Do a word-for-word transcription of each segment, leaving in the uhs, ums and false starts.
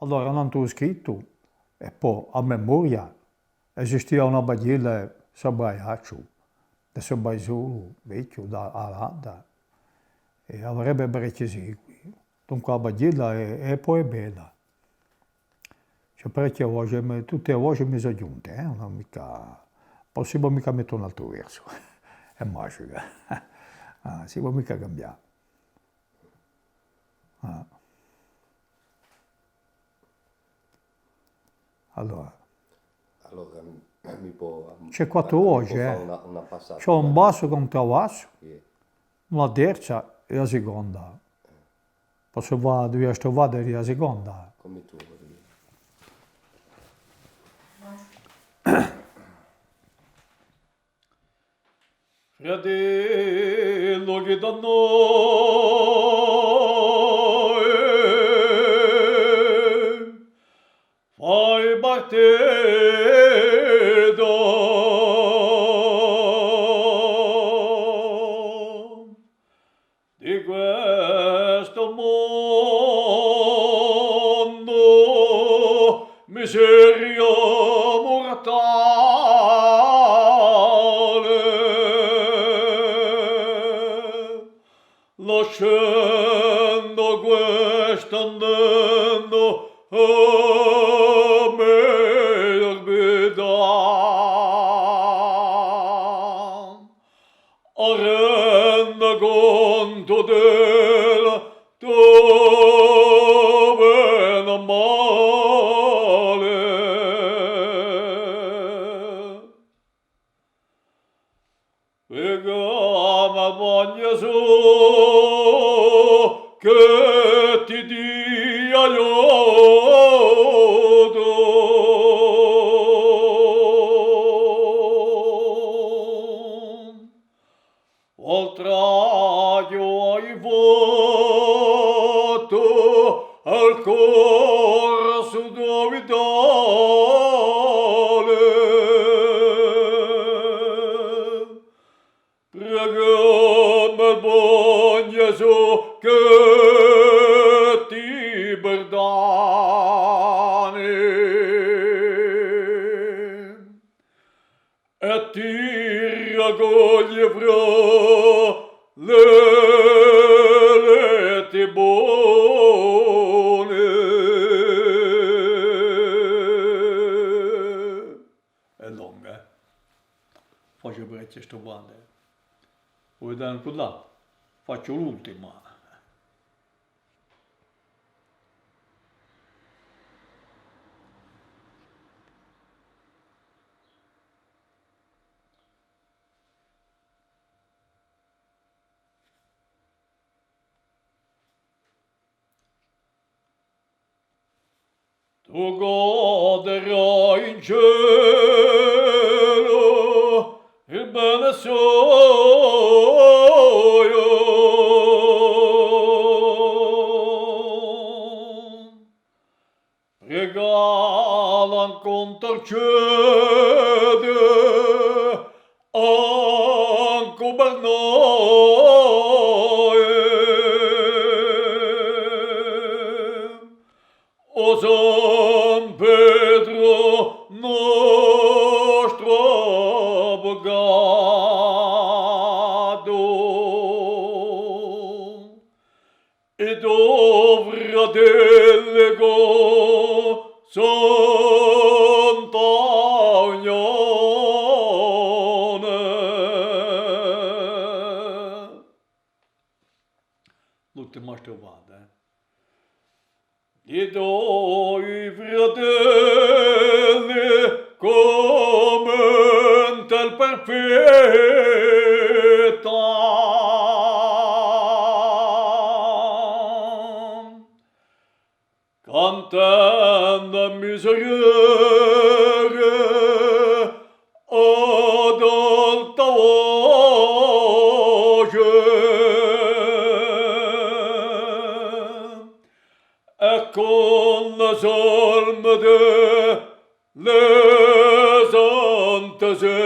Allora, nantu à u scrittu, è po à memoria, esistia una paghjella, Sabaiacciu, di Sabaisolu, vechju, da, à l'Adda, è averebbe parechji seculi. Dunque, a paghjella hè, hè po hè bella. Ci hè parechje voce, ma tutte e voce mi sò ghjunte, eh, ùn hè micca, po si pò micca mette un altru versu. Hè magica. Ah, si pò micca cambià. Ah. Allora. Allora, mi, mi pò, ci hè quattru voce, eh. Ci hè un bassu, contrabassu, una terza è a seconda. Possu fà duie strofate di a seconda? Cume tù voli. Fratellu chì da noi fai parte di questu mondu miseria murtale, lascendu questa andando a me vita. A rende contu di la to bene o male. Pregame, bon Ghjesù, chì ti dia aiutu. Oltre à ciò ch'hai fattu al corsu vitale, pregame, bon Ghjesù, chì ti perdoni è ti raccoglie fra l'eletti boni. Hè longa, eh? Face parechje strofate, eh. Vulete ancu quella? Facciu l'ultima. Tu goderai in celu il bene soio. Regala ancu intercede ancu per noi, o San Petru nostru avvocatu. È i to fratelli cù santa unione. L'ultima strofata, eh. I to fratelli cum'è il perfetta, cantendu miserere ad alta voce. È cù e salme di le sante secchie,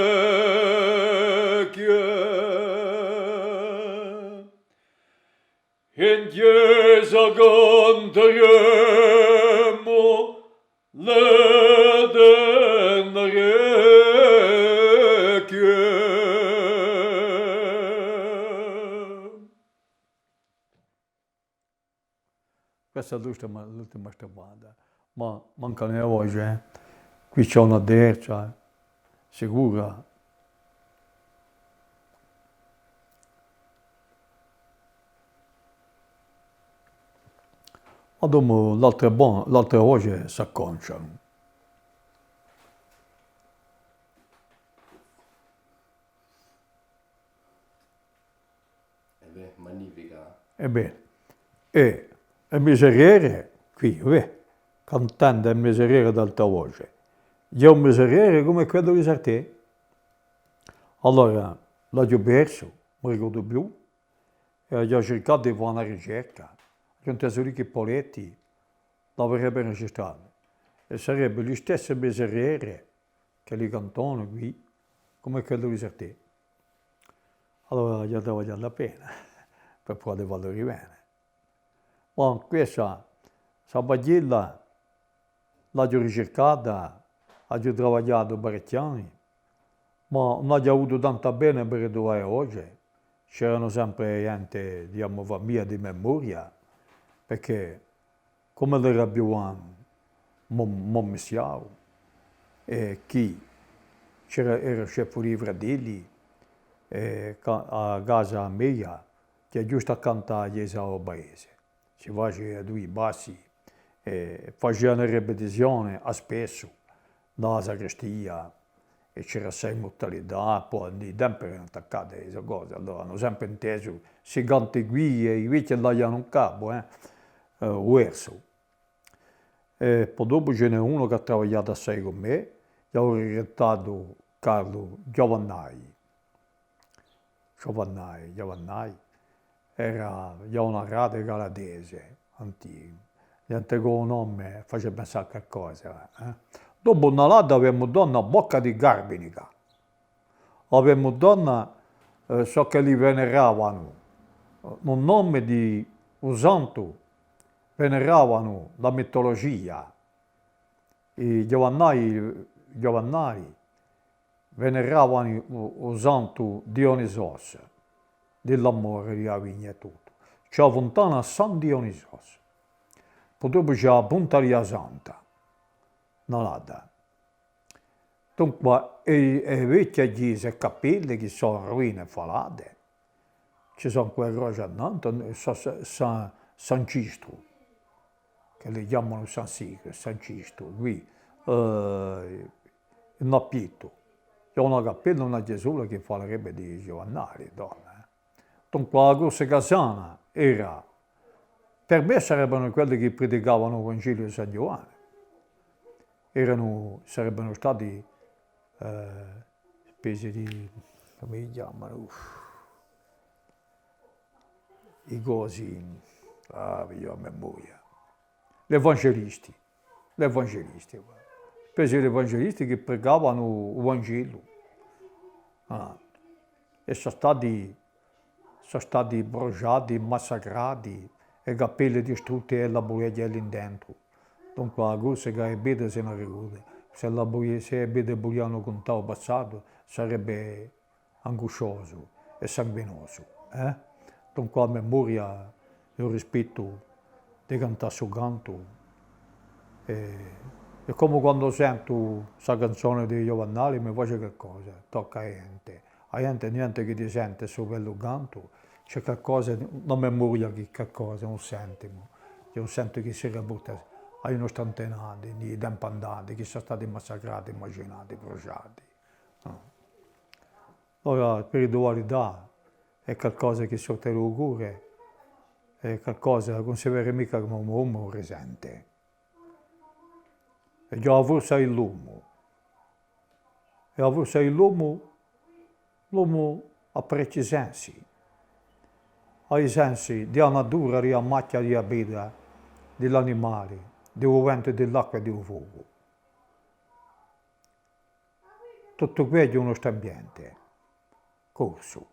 in ghjesgia canteremu le denrechje. Questa hè l'ultima, l'ultima stravata. Ma manca una voce, eh. Quì ci hè una terza, sicura. Ma dopu l'altre bon-, l'altre voce s'acconcianu. È bè, magnifica. È bè, è, è miseriere, quì, bè, cantendu e miseriere d'alta voce. Hè un miseriere cum'è quellu di Sartè. Allora, l'aghju persu, ùn mi ricordu più, è aghju circatu di fà una ricerca. Aghju intesu dì chì Poletti l'averebbe registratu. È sarebbe listessu miseriere chì li cantonu quì, cum'è quellu di Sartè. Allora aghju da travaglià appena per pudè fallu rivene. Ma questa, sta paghjella, l'aghju ricircata, aghju travagliatu parechji anni, ma ùn aghju avutu tantu bè per truvà e voce. C'eranu sempre ghjente, dicamu, famiglia di memoria, perchè cum'ellu era più anzianu, mo, mo missiavu, è chì c'era, era scefu di i fratelli, è ca-, a casa mia, chì hè ghjustu accantu à a chjesa di u paese. Si facia à dui passi, è facianu e ripetizione à spessu, in a sacristia, è c'era assai murtalità, po in i tempi eranu attaccati à sta cosa, allora anu sempre intesu, sti canti quì, è i vechji l'avianu in capu, eh, eh, u versu. È po dopu ci n'hè unu chì hà travagliatu assai cù mè, chì aghju rigrentatu, Carlu Giovannai. Giovannai, Giovannai, era ghjà una radica caladese, anticu. Ghjente cù u nome face pensà à calcosa, eh. Dopu in Alata avemu donna Bocca di Carbinica. Avemu donna, eh, ciò chì li veneravanu, eh, u nome di u santu, veneravanu la mitologia. I Giovannai, Giovannai, veneravanu u, u santu Dionisos, di l'amore, di a vigna è tuttu. Ci hè a funtana San Dionisos. Po dopu ci hè a Punta di a Santa, in Alata. Dunque, e, e vechje chjese è cappelle chì sò ruine falate, ci sò ancu e croce annantu, sò Sa-, Sa-, San Cistru, chì li chjamanu San Sicu, San Cistru, quì, eh, in Appiettu. Ci hè una cappella, una chjesulla chì falerebbe di Giovannali, donna, eh. Dunque, a Corsica sana era, per mè sarebbenu quelli chì predicavanu u Vangeliu di San Ghjuvanni. Eranu, sarebbenu stati, eh, specie di, cumu si chjamanu? I cosi, ah, mi vene a memoria. L'evangelisti, l'evangelisti, guarda. Specie d'evangelisti chì predicavanu u Vangelu. Ah. È sò stati, sò stati brusgiati, massacrati, e cappelle distrutte è a bughjeghja lì indrentu. Dunque, a Corsica hè bella s'ella ricorda. S'ella bughje-, s'è bella, vulianu cuntà u passatu, sarebbe angusciosu è sanguinosu, eh? Dunque a memoria è u rispettu di cantà stu cantu. È, è cum'è quandu sentu sta canzona di Giovannali mi face calcosa, tocca a ghjente. A ghjente, niente chì ti sente stu bellu cantu, ci hè calcosa, una memoria chì calcosa, un sentimu, chì un sentimu chì si riporta à i nostri antenati, di i tempi andati, chì sò stati massacrati, macinati, brusgiati. Ah. Allora, a spiritualità hè calcosa chì sorte da u core, hè calcosa chì ùn si vede micca cum'è un omu u risente. Hè ghjà a forza di l'omu. È a forza di l'omu, l'omu hà parechji sensi. Hà i sensi di a natura, di a machja, di a petra, di l'animali, di u ventu, di l'acqua è di u focu. Tuttu què hè u nostru ambiente corsu.